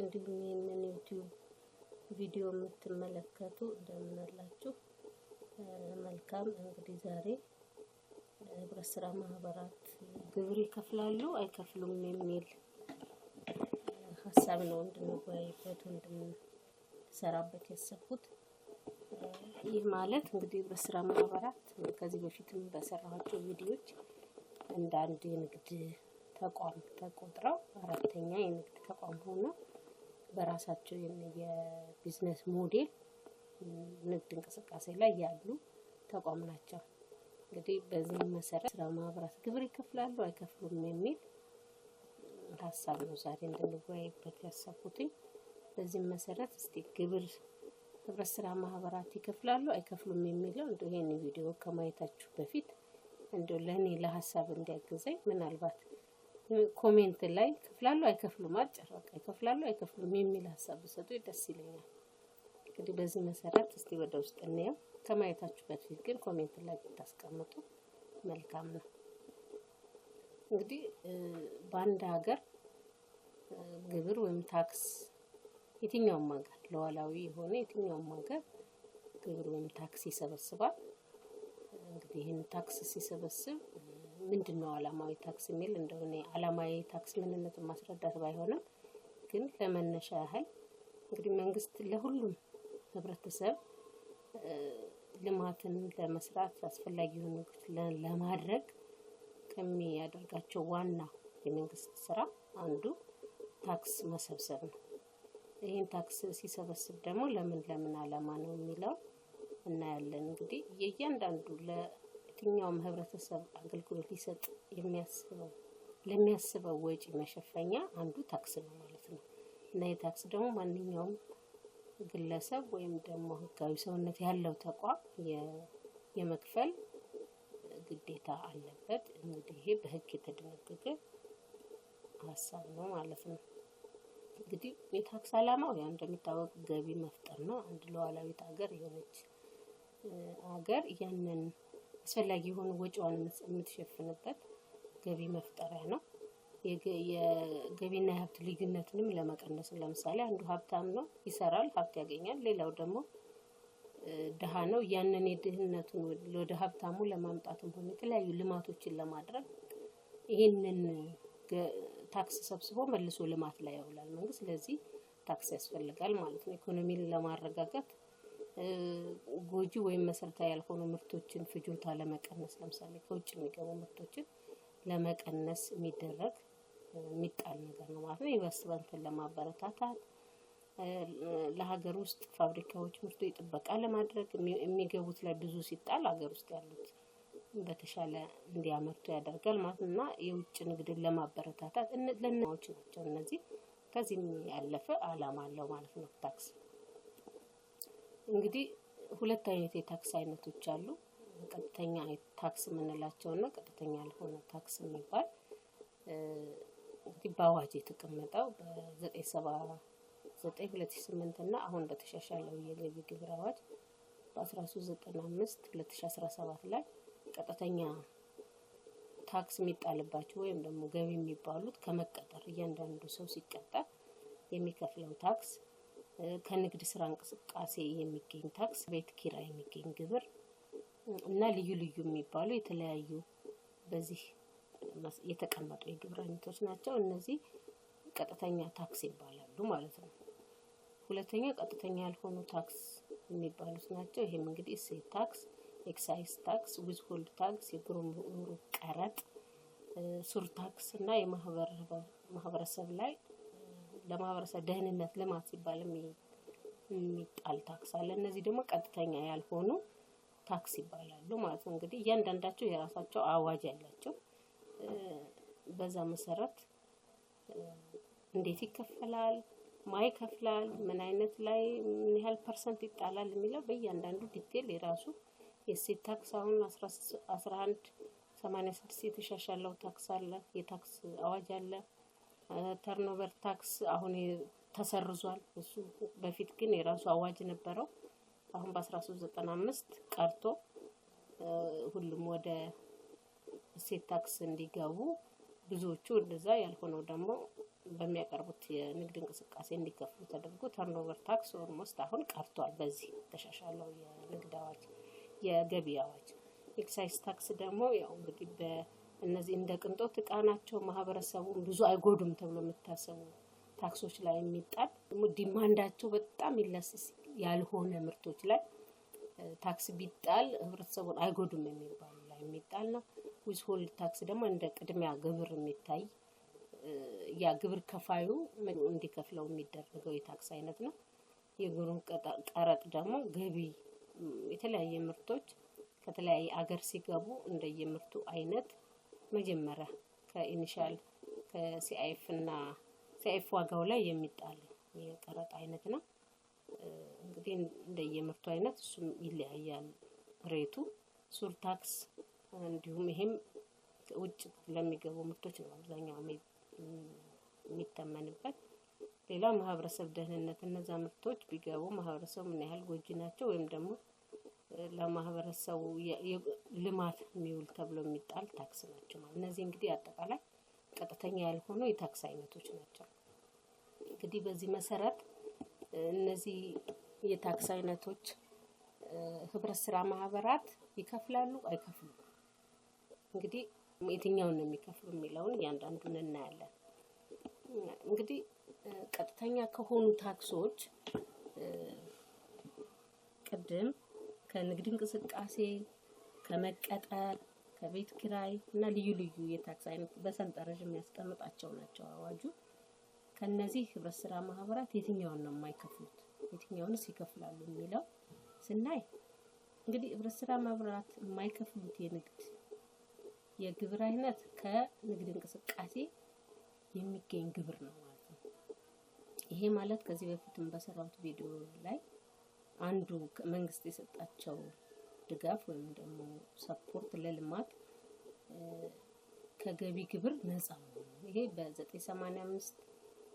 እንዲሁም ይህንን ዩቲዩብ ቪዲዮ የምትመለከቱ እንደምን አላችሁ? መልካም። እንግዲህ ዛሬ ህብረት ስራ ማህበራት ግብር ይከፍላሉ አይከፍሉም የሚል ሀሳብ ነው እንድንወያይበት እንድንሰራበት ያሰብኩት። ይህ ማለት እንግዲህ ህብረት ስራ ማህበራት ከዚህ በፊትም በሰራኋቸው ቪዲዮዎች እንደ አንድ የንግድ ተቋም ተቆጥረው አራተኛ የንግድ ተቋም ሆኖ በራሳቸው የ business model ንግድ እንቅስቃሴ ላይ ያሉ ተቋም ናቸው። እንግዲህ በዚህ መሰረት ስራ ማህበራት ግብር ይከፍላሉ አይከፍሉም የሚል ሀሳብ ነው ዛሬ እንድንወያይበት ያሰብኩትኝ። በዚህም መሰረት እስቲ ግብር ህብረት ስራ ማህበራት ይከፍላሉ አይከፍሉም የሚለው እንደው ይሄን ቪዲዮ ከማየታችሁ በፊት እንደው ለእኔ ለሀሳብ እንዲያግዘኝ ምናልባት comment ላይ ይከፍላሉ አይከፍሉም፣ አጭር በቃ ይከፍላሉ አይከፍሉም የሚል ሀሳብ ብትሰጡ ደስ ይለኛል። እንግዲህ በዚህ መሰረት እስቲ ወደ ውስጥ እንየው። ከማየታችሁ በፊት ግን comment ላይ ብታስቀምጡ መልካም ነው። እንግዲህ በአንድ ሀገር ግብር ወይም ታክስ የትኛውም ሀገር ሉዓላዊ የሆነ የትኛውም ሀገር ግብር ወይም ታክስ ይሰበስባል። እንግዲህ ይህን ታክስ ሲሰበስብ ምንድን ነው ዓላማዊ ታክስ የሚል እንደሆነ ዓላማዊ ታክስ ምንነቱን ማስረዳት ባይሆንም ግን ለመነሻ ያህል እንግዲህ መንግስት ለሁሉም ህብረተሰብ ልማትን ለመስራት አስፈላጊ የሆኑ ለማድረግ ከሚያደርጋቸው ዋና የመንግስት ስራ አንዱ ታክስ መሰብሰብ ነው። ይህን ታክስ ሲሰበስብ ደግሞ ለምን ለምን ዓላማ ነው የሚለው እናያለን። እንግዲህ የእያንዳንዱ ለየትኛውም ህብረተሰብ አገልግሎት ሊሰጥ የሚያስበው ለሚያስበው ወጪ መሸፈኛ አንዱ ታክስ ነው ማለት ነው። እና ይህ ታክስ ደግሞ ማንኛውም ግለሰብ ወይም ደግሞ ህጋዊ ሰውነት ያለው ተቋም የመክፈል ግዴታ አለበት። እንግዲህ ይሄ በህግ የተደነገገ ሀሳብ ነው ማለት ነው። እንግዲህ የታክስ ዓላማው ያው እንደሚታወቅ ገቢ መፍጠር ነው። አንድ ሉዓላዊት ሀገር የሆነች ሀገር ያንን አስፈላጊ የሆኑ ወጪዋን የምትሸፍንበት ገቢ መፍጠሪያ ነው። የገቢና የሀብት ልዩነትንም ለመቀነስ፣ ለምሳሌ አንዱ ሀብታም ነው፣ ይሰራል፣ ሀብት ያገኛል። ሌላው ደግሞ ድሃ ነው። ያንን የድህነቱን ወደ ሀብታሙ ለማምጣትም ሆነ የተለያዩ ልማቶችን ለማድረግ ይህንን ታክስ ሰብስቦ መልሶ ልማት ላይ ያውላል መንግስት። ስለዚህ ታክስ ያስፈልጋል ማለት ነው። ኢኮኖሚን ለማረጋጋት፣ ጎጂ ወይም መሰረታዊ ያልሆኑ ምርቶችን ፍጆታ ለመቀነስ፣ ለምሳሌ ከውጭ የሚገቡ ምርቶችን ለመቀነስ የሚደረግ የሚጣል ነገር ነው ማለት ነው። ኢንቨስትመንትን ለማበረታታት፣ ለሀገር ውስጥ ፋብሪካዎች ምርቶች ጥበቃ ለማድረግ፣ የሚገቡት ላይ ብዙ ሲጣል ሀገር ውስጥ ያሉት በተሻለ እንዲያመርቱ ያደርጋል ማለት ነው። እና የውጭ ንግድን ለማበረታታት ለናዎች ናቸው እነዚህ። ከዚህም ያለፈ ዓላማ አለው ማለት ነው ታክስ። እንግዲህ ሁለት አይነት የታክስ አይነቶች አሉ። ቀጥተኛ ታክስ የምንላቸው እና ቀጥተኛ ያልሆነ ታክስ የሚባል። እንግዲህ በአዋጅ የተቀመጠው በ979/2008 እና አሁን በተሻሻለው የገቢ ግብር አዋጅ በ1395/2017 ላይ ቀጥተኛ ታክስ የሚጣልባቸው ወይም ደግሞ ገቢ የሚባሉት ከመቀጠር፣ እያንዳንዱ ሰው ሲቀጠር የሚከፍለው ታክስ፣ ከንግድ ስራ እንቅስቃሴ የሚገኝ ታክስ፣ ቤት ኪራይ የሚገኝ ግብር እና ልዩ ልዩ የሚባሉ የተለያዩ በዚህ የተቀመጡ የግብር አይነቶች ናቸው። እነዚህ ቀጥተኛ ታክስ ይባላሉ ማለት ነው። ሁለተኛ ቀጥተኛ ያልሆኑ ታክስ የሚባሉት ናቸው። ይሄም እንግዲህ እሴት ታክስ፣ excise tax፣ withhold tax፣ የጉምሩክ ቀረጥ፣ surtax እና የማህበረሰብ ላይ ለማህበረሰብ ደህንነት ልማት ሲባል የሚጣል ታክስ አለ። እነዚህ ደግሞ ቀጥተኛ ያልሆኑ ታክስ ይባላሉ ማለት ነው። እንግዲህ እያንዳንዳቸው የራሳቸው አዋጅ ያላቸው በዛ መሰረት እንዴት ይከፈላል፣ ማን ይከፍላል፣ ምን አይነት ላይ ምን ያህል percent ይጣላል የሚለው በእያንዳንዱ detail የራሱ የእሴት ታክስ አሁን 1186 የተሻሻለው ታክስ አለ፣ የታክስ አዋጅ አለ። Turnover tax አሁን ተሰርዟል። እሱ በፊት ግን የራሱ አዋጅ ነበረው። አሁን በ1395 ቀርቶ ሁሉም ወደ እሴት ታክስ እንዲገቡ ብዙዎቹ እንደዛ ያልሆነው ደግሞ በሚያቀርቡት የንግድ እንቅስቃሴ እንዲከፍሉ ተደርጎ turnover tax almost አሁን ቀርቷል። በዚህ ተሻሻለው የንግድ አዋጅ፣ የገቢ አዋጅ። Excise tax ደግሞ ያው እንግዲህ በእነዚህ እንደ ቅንጦት እቃ ናቸው፣ ማህበረሰቡን ብዙ አይጎዱም ተብሎ የሚታሰቡ ታክሶች ላይ የሚጣል፣ demand ኣቸው በጣም elastic ያልሆነ ምርቶች ላይ ታክስ ቢጣል ህብረተሰቡን አይጎዱም የሚባሉ ላይ የሚጣል ነው። Withhold tax ደግሞ እንደ ቅድሚያ ግብር የሚታይ፣ ያ ግብር ከፋዩ እንዲከፍለው የሚደረገው የታክስ አይነት ነው። የጉምሩክ ቀረጥ ደግሞ ገቢ የተለያየ ምርቶች ከተለያየ አገር ሲገቡ እንደየምርቱ አይነት መጀመሪያ ከ initial ከ CIF እና CIF ዋጋው ላይ የሚጣል የቀረጥ አይነት ነው። እንግዲህ እንደየምርቱ አይነት እሱም ይለያያል rate ኡ። Surtax እንዲሁም ይሄም ውጭ ለሚገቡ ምርቶች ነው አብዛኛው የሚተመንበት። ሌላው ማህበረሰብ ደህንነት፣ እነዛ ምርቶች ቢገቡ ማህበረሰቡ ምን ያህል ጎጂ ናቸው ወይም ደግሞ ለማህበረሰቡ ልማት የሚውል ተብሎ የሚጣል ታክስ ናቸው ማለት። እነዚህ እንግዲህ አጠቃላይ ቀጥተኛ ያልሆኑ የታክስ አይነቶች ናቸው። እንግዲህ በዚህ መሰረት እነዚህ የታክስ አይነቶች ህብረት ስራ ማህበራት ይከፍላሉ አይከፍሉም? እንግዲህ የትኛውን ነው የሚከፍሉ የሚለውን እያንዳንዱን እናያለን። እንግዲህ ቀጥተኛ ከሆኑ ታክሶች ቅድም ከንግድ እንቅስቃሴ፣ ከመቀጠር፣ ከቤት ኪራይ እና ልዩ ልዩ የታክስ አይነት በሰንጠረዥ የሚያስቀምጣቸው ናቸው አዋጁ። ከነዚህ ህብረት ስራ ማህበራት የትኛውን ነው የማይከፍሉት፣ የትኛውንስ ይከፍላሉ የሚለው ስናይ፣ እንግዲህ ህብረት ስራ ማህበራት የማይከፍሉት የንግድ የግብር አይነት ከንግድ እንቅስቃሴ የሚገኝ ግብር ነው ማለት ነው። ይሄ ማለት ከዚህ በፊትም በሰራሁት ቪዲዮ ላይ አንዱ መንግስት የሰጣቸው ድጋፍ ወይም ደግሞ support ለልማት ከገቢ ግብር ነፃ መሆኑ፣ ይሄ በ985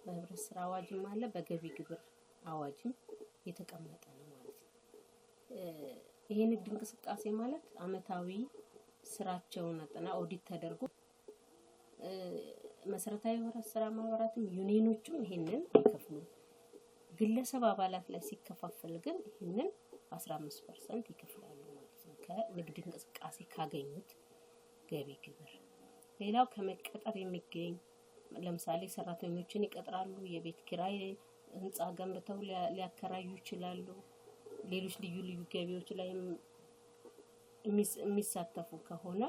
በህብረት ስራ አዋጅም አለ፣ በገቢ ግብር አዋጅም የተቀመጠ ነው ማለት ነው። ይሄ ንግድ እንቅስቃሴ ማለት አመታዊ ስራቸውን አጠና ኦዲት ተደርጎ መሰረታዊ ህብረት ስራ ማህበራትም ዩኒየኖችም ይሄንን አይከፍሉም። ግለሰብ አባላት ላይ ሲከፋፈል ግን ይህንን 15% ይከፍላሉ ማለት ነው፣ ከንግድ እንቅስቃሴ ካገኙት ገቢ ግብር። ሌላው ከመቀጠር የሚገኝ፣ ለምሳሌ ሰራተኞችን ይቀጥራሉ፣ የቤት ኪራይ፣ ህንፃ ገንብተው ሊያከራዩ ይችላሉ። ሌሎች ልዩ ልዩ ገቢዎች ላይ የሚሳተፉ ከሆነ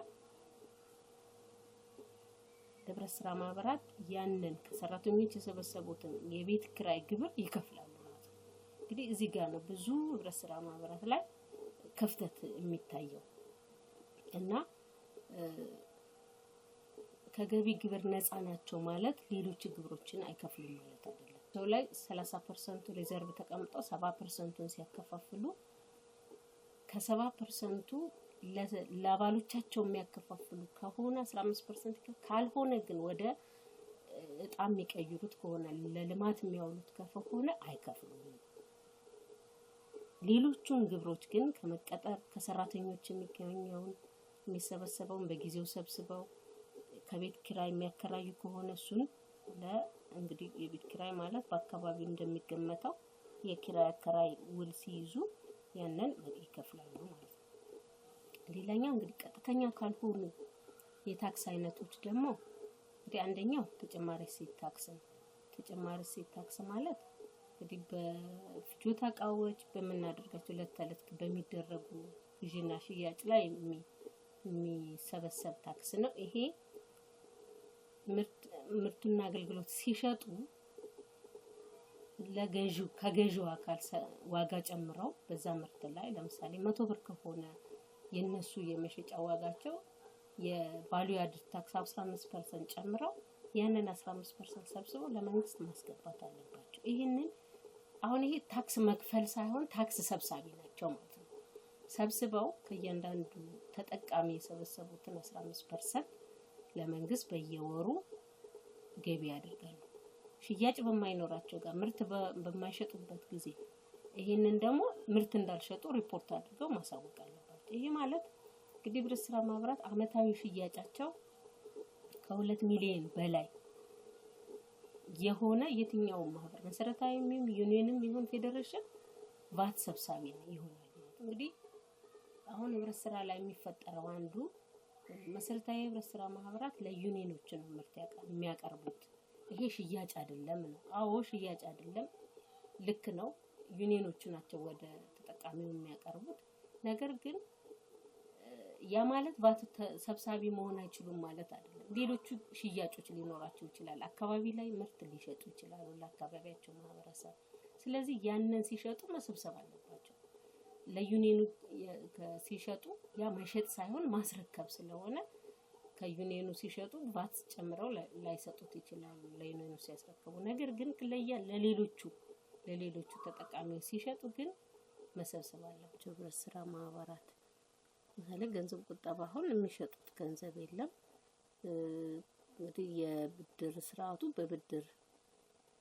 ህብረት ስራ ማህበራት ያንን ከሰራተኞች የሰበሰቡትን የቤት ኪራይ ግብር ይከፍላሉ ማለት ነው። እንግዲህ እዚህ ጋር ነው ብዙ ህብረት ስራ ማህበራት ላይ ክፍተት የሚታየው። እና ከገቢ ግብር ነፃ ናቸው ማለት ሌሎች ግብሮችን አይከፍሉም ማለት አይደለም። ሰው ላይ 30% ኡ reserve ተቀምጦ 70% ኡን ሲያከፋፍሉ ከ70% ኡ ለአባሎቻቸው የሚያከፋፍሉ ከሆነ 15%፣ ካልሆነ ግን ወደ እጣ የሚቀይሩት ከሆነ፣ ለልማት የሚያውሉት ከሆነ አይከፍሉም። ሌሎቹን ግብሮች ግን ከመቀጠር፣ ከሰራተኞች የሚገኘውን የሚሰበሰበውን በጊዜው ሰብስበው፣ ከቤት ኪራይ የሚያከራዩ ከሆነ እሱን እንግዲህ የቤት ኪራይ ማለት በአካባቢው እንደሚገመተው የኪራይ አከራይ ውል ሲይዙ ያንን ይከፍላሉ ማለት ነው። ሌላኛው እንግዲህ ቀጥተኛ ካልሆኑ የታክስ አይነቶች ደግሞ እንግዲህ አንደኛው ተጨማሪ እሴት ታክስ ነው። ተጨማሪ እሴት ታክስ ማለት እንግዲህ በፍጆታ እቃዎች በምናደርጋቸው ዕለት ተዕለት በሚደረጉ ግዢና ሽያጭ ላይ የሚሰበሰብ ታክስ ነው። ይሄ ምርቱና አገልግሎት ሲሸጡ ለገዢው ከገዢው አካል ዋጋ ጨምረው በዛ ምርት ላይ፣ ለምሳሌ 100 ብር ከሆነ የነሱ የመሸጫ ዋጋቸው፣ የ value added tax 15% ጨምረው ያንን 15% ሰብስበው ለመንግስት ማስገባት አለባቸው። ይህንን አሁን ይሄ ታክስ መክፈል ሳይሆን ታክስ ሰብሳቢ ናቸው ማለት ነው። ሰብስበው ከእያንዳንዱ ተጠቃሚ የሰበሰቡትን 15% ለመንግስት በየወሩ ገቢ ያደርጋሉ። ሽያጭ በማይኖራቸው ጋር ምርት በማይሸጡበት ጊዜ ይህንን ደግሞ ምርት እንዳልሸጡ ሪፖርት አድርገው ማሳወቅ አለባቸው። ይሄ ማለት እንግዲህ ህብረት ስራ ማህበራት አመታዊ ሽያጫቸው ከ2 ሚሊዮን በላይ የሆነ የትኛውም ማህበር፣ መሰረታዊም ዩኒየንም ይሁን ፌዴሬሽን፣ ቫት ሰብሳቢ ይሆናል። እንግዲህ አሁን ህብረት ስራ ላይ የሚፈጠረው አንዱ መሰረታዊ የህብረት ስራ ማህበራት ለዩኒየኖች ነው ምርት የሚያቀርቡት። ይሄ ሽያጭ አይደለም ነው። አዎ፣ ሽያጭ አይደለም፣ ልክ ነው። ዩኒየኖቹ ናቸው ወደ ተጠቃሚው የሚያቀርቡት። ነገር ግን ያ ማለት ቫት ሰብሳቢ መሆን አይችሉም ማለት አይደለም። ሌሎቹ ሽያጮች ሊኖራቸው ይችላል። አካባቢ ላይ ምርት ሊሸጡ ይችላሉ ለአካባቢያቸው ማህበረሰብ። ስለዚህ ያንን ሲሸጡ መሰብሰብ አለባቸው። ለዩኒየኑ ሲሸጡ ያ መሸጥ ሳይሆን ማስረከብ ስለሆነ ከዩኒየኑ ሲሸጡ ቫት ጨምረው ላይሰጡት ይችላሉ ለዩኒየኑ ሲያስረክቡ። ነገር ግን ለያ ለሌሎቹ ተጠቃሚዎች ሲሸጡ ግን መሰብሰብ አለባቸው። ህብረት ስራ ማህበራት ለምሳሌ ገንዘብ ቁጠባ አሁን የሚሸጡት ገንዘብ የለም። እንግዲህ የብድር ስርዓቱ በብድር፣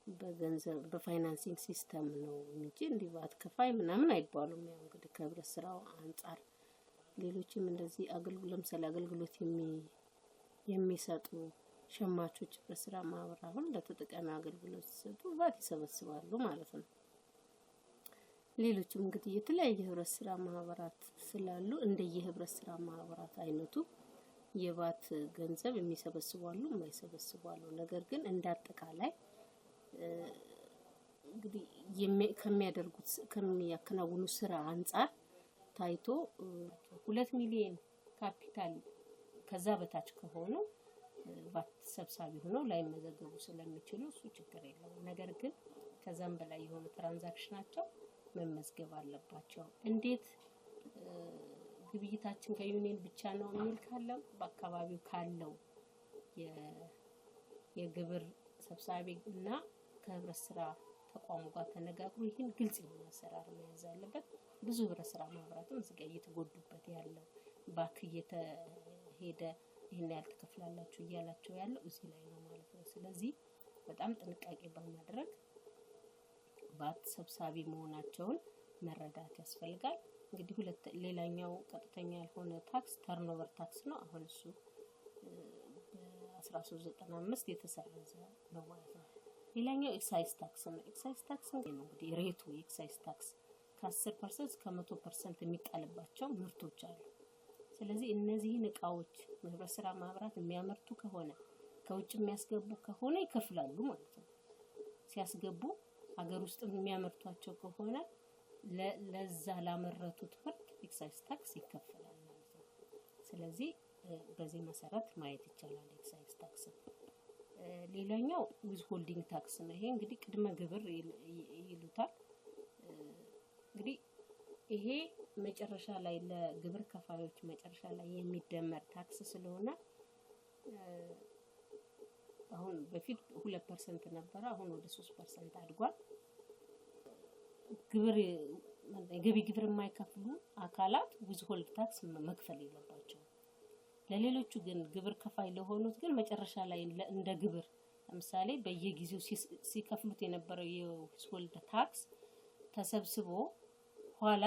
በገንዘብ፣ በ financing system ነው እንጂ እንዲህ ቫት ከፋይ ምናምን አይባሉም። ያው እንግዲህ ከህብረት ስራው አንጻር ሌሎችም እንደዚህ አገልግሎት፣ ለምሳሌ አገልግሎት የሚሰጡ ሸማቾች ህብረት ስራ ማህበር አሁን ለተጠቃሚ አገልግሎት ሲሰጡ ቫት ይሰበስባሉ ማለት ነው። ሌሎችም እንግዲህ የተለያየ ህብረት ስራ ማህበራት ስላሉ እንደየህብረት ስራ ማህበራት አይነቱ የቫት ገንዘብ የሚሰበስቡ አሉ፣ የማይሰበስቡ አሉ። ነገር ግን እንደ አጠቃላይ እንግዲህ ከሚያደርጉት፣ ከሚያከናውኑ ስራ አንጻር ታይቶ 2 ሚሊዮን ካፒታል ከዛ በታች ከሆኑ ቫት ሰብሳቢ ሆነው ላይመዘገቡ ስለሚችሉ እሱ ችግር የለውም። ነገር ግን ከዛም በላይ የሆኑ transaction ኣቸው መመዝገብ አለባቸው። እንዴት ግብይታችን ከዩኒየን ብቻ ነው የሚል ካለም በአካባቢው ካለው የግብር ሰብሳቢ እና ከህብረት ስራ ተቋሙ ጋር ተነጋግሮ ይህን ግልጽ የሆነ አሰራር መያዝ አለበት። ብዙ ህብረት ስራ ማህበራትም እዚህ ጋር እየተጎዱበት ያለው፣ ባንክ እየተሄደ ይህን ያህል ትከፍላላችሁ እያላቸው ያለው እዚህ ላይ ነው ማለት ነው። ስለዚህ በጣም ጥንቃቄ በማድረግ ቫት ሰብሳቢ መሆናቸውን መረዳት ያስፈልጋል። እንግዲህ ሁለት ሌላኛው ቀጥተኛ ያልሆነ ታክስ turnover tax ነው። አሁን እሱ በ1395 የተሰረዘ ነው ማለት ነው። ሌላኛው excise tax ነው። Excise tax ነው እንግዲህ rate ኡ የ excise tax ከ10% እስከ 100% የሚጣልባቸው ምርቶች አሉ። ስለዚህ እነዚህን እቃዎች ህብረት ስራ ማህበራት የሚያመርቱ ከሆነ፣ ከውጭ የሚያስገቡ ከሆነ ይከፍላሉ ማለት ነው። ሲያስገቡ፣ ሀገር ውስጥ የሚያመርቷቸው ከሆነ ለዛ ላመረቱት ምርት excise tax ይከፈላል ማለት ነው። ስለዚህ በዚህ መሰረት ማየት ይቻላል excise tax። ሌላኛው withholding tax ነው። ይሄ እንግዲህ ቅድመ ግብር ይሉታል። እንግዲህ ይሄ መጨረሻ ላይ ለግብር ከፋዮች መጨረሻ ላይ የሚደመር ታክስ ስለሆነ አሁን በፊት 2% ነበረ፣ አሁን ወደ 3% አድጓል። ግብር የገቢ ግብር የማይከፍሉ አካላት withhold tax መክፈል የለባቸውም። ለሌሎቹ ግን፣ ግብር ከፋይ ለሆኑት ግን መጨረሻ ላይ እንደ ግብር ለምሳሌ በየጊዜው ሲከፍሉት የነበረው የ withhold tax ተሰብስቦ ኋላ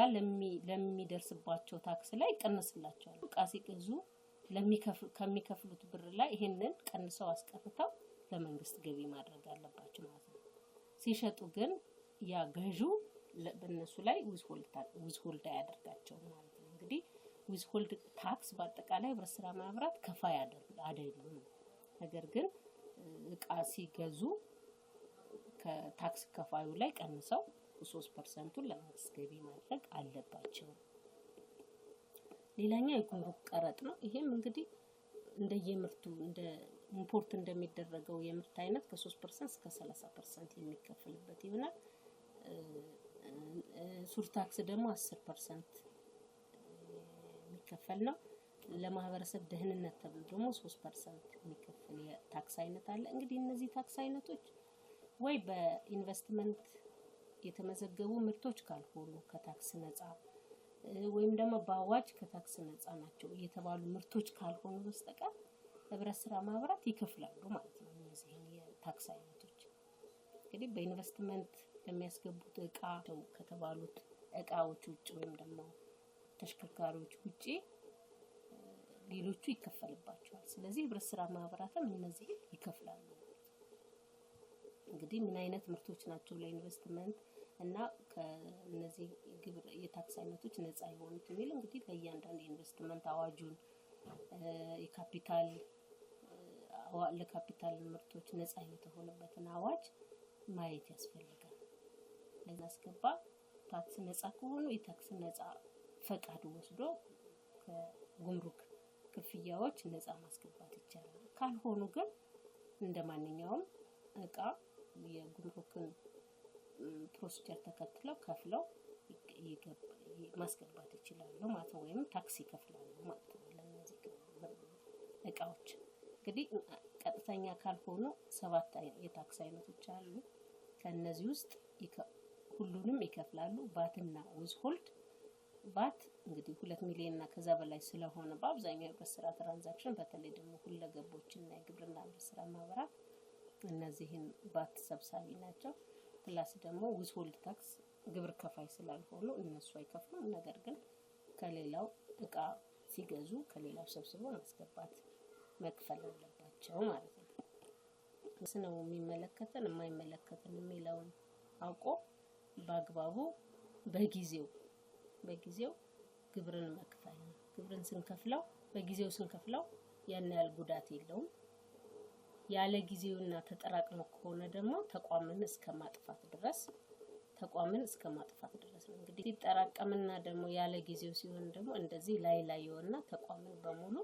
ለሚደርስባቸው ታክስ ላይ ይቀነስላቸዋል። እቃ ሲገዙ ከሚከፍሉት ብር ላይ ይሄንን ቀንሰው አስቀርተው ለመንግስት ገቢ ማድረግ አለባቸው ማለት ነው። ሲሸጡ ግን ያ ገዢው በእነሱ ላይ withhold አያደርጋቸውም ማለት ነው። እንግዲህ withhold tax በአጠቃላይ ህብረት ስራ ማህበራት ከፋይ አይደሉም። ነገር ግን እቃ ሲገዙ ከታክስ ከፋዩ ላይ ቀንሰው 3%ኡን ለመንግስት ገቢ ማድረግ አለባቸው። ሌላኛው የጉምሩክ ቀረጥ ነው። ይሄም እንግዲህ እንደየምርቱ፣ እንደ import እንደሚደረገው የምርት አይነት ከ3% እስከ 30% የሚከፈልበት ይሆናል። Surtax ደግሞ 10% የሚከፈል ነው። ለማህበረሰብ ደህንነት ተብሎ ደግሞ 3% የሚከፈል የታክስ አይነት አለ። እንግዲህ እነዚህ ታክስ አይነቶች ወይ በኢንቨስትመንት የተመዘገቡ ምርቶች ካልሆኑ ከታክስ ነጻ፣ ወይም ደግሞ በአዋጅ ከታክስ ነጻ ናቸው የተባሉ ምርቶች ካልሆኑ በስተቀር ህብረት ስራ ማህበራት ይከፍላሉ ማለት ነው። እነዚህን የታክስ አይነቶች እንግዲህ በኢንቨስትመንት ለሚያስገቡት እቃ ከተባሉት እቃዎች ውጭ ወይም ደግሞ ተሽከርካሪዎች ውጪ ሌሎቹ ይከፈልባቸዋል። ስለዚህ ህብረት ስራ ማህበራትም እነዚህን ይከፍላሉ። እንግዲህ ምን አይነት ምርቶች ናቸው ለኢንቨስትመንት እና ከነዚህ ግብር የታክስ አይነቶች ነፃ የሆኑት የሚል እንግዲህ ለእያንዳንዱ የኢንቨስትመንት አዋጁን፣ የካፒታል ለካፒታል ምርቶች ነፃ የተሆነበትን አዋጅ ማየት ያስፈልጋል። ለማስገባ ታክስ ነፃ ከሆኑ የታክስ ነፃ ፈቃድ ወስዶ ከጉምሩክ ክፍያዎች ነፃ ማስገባት ይቻላል። ካልሆኑ ግን እንደ ማንኛውም እቃ የጉምሩክን procedure ተከትለው ከፍለው ማስገባት ይችላሉ ማለት ነው። ወይም ታክስ ይከፍላሉ ማለት ነው። ለእነዚህ እቃዎች እንግዲህ ቀጥተኛ ካልሆኑ ሰባት የታክስ አይነቶች አሉ። ከእነዚህ ውስጥ ሁሉንም ይከፍላሉ። ቫትና withhold VAT እንግዲህ 2 ሚሊዮን እና ከዛ በላይ ስለሆነ በአብዛኛው የህብረት ስራ transaction፣ በተለይ ደግሞ ሁለገቦችና የግብርና ህብረት ስራ ማህበራት እነዚህን ቫት ሰብሳቢ ናቸው። Plus ደግሞ withhold tax ግብር ከፋይ ስላልሆኑ እነሱ አይከፍሉም። ነገር ግን ከሌላው እቃ ሲገዙ ከሌላው ሰብስበው ማስገባት መክፈል አለባቸው ማለት ነው። ነው የሚመለከተን የማይመለከተን የሚለውን አውቆ በአግባቡ በጊዜው ግብርን መክፈል ነው። ግብርን ስንከፍለው፣ በጊዜው ስንከፍለው ያን ያህል ጉዳት የለውም። ያለ ጊዜውና ተጠራቅሞ ከሆነ ደግሞ ተቋምን እስከ ማጥፋት ድረስ ነው። እንግዲህ ሲጠራቀምና ደግሞ ያለ ጊዜው ሲሆን ደግሞ እንደዚህ ላይ ላይ የሆነና ተቋምን በሙሉ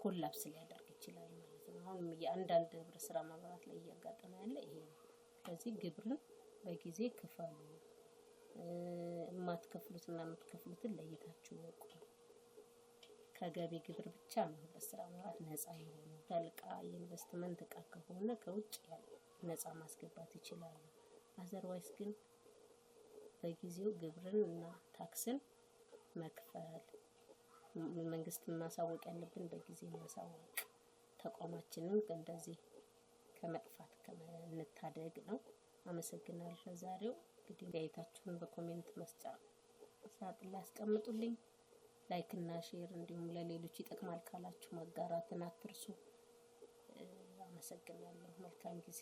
collapse ሊያደርግ ይችላል ማለት ነው። አሁንም የአንዳንድ ህብረት ስራ ማህበራት ላይ እያጋጠመ ያለ ይሄ ነው። ስለዚህ ግብርን በጊዜ ክፈሉ። የማትከፍሉትና የምትከፍሉትን ለይታችሁ እወቁ። ከገቢ ግብር ብቻ ነው ህብረት ስራ ማህበራት ነፃ የሆኑ። እቃ የኢንቨስትመንት እቃ ከሆነ ከውጭ ነፃ ማስገባት ይችላሉ። Otherwise ግን በጊዜው ግብርን እና ታክስን መክፈል፣ መንግስትን ማሳወቅ ያለብን በጊዜ ማሳወቅ፣ ተቋማችንን እንደዚህ ከመጥፋት እንታደግ ነው። አመሰግናለሁ። ለዛሬው እንግዲህ አስተያየታችሁን በ comment መስጫ ሳጥን ላይ አስቀምጡልኝ። Like እና share እንዲሁም ለሌሎች ይጠቅማል ካላችሁ ማጋራትን አትርሱ። አመሰግናለሁ። መልካም ጊዜ።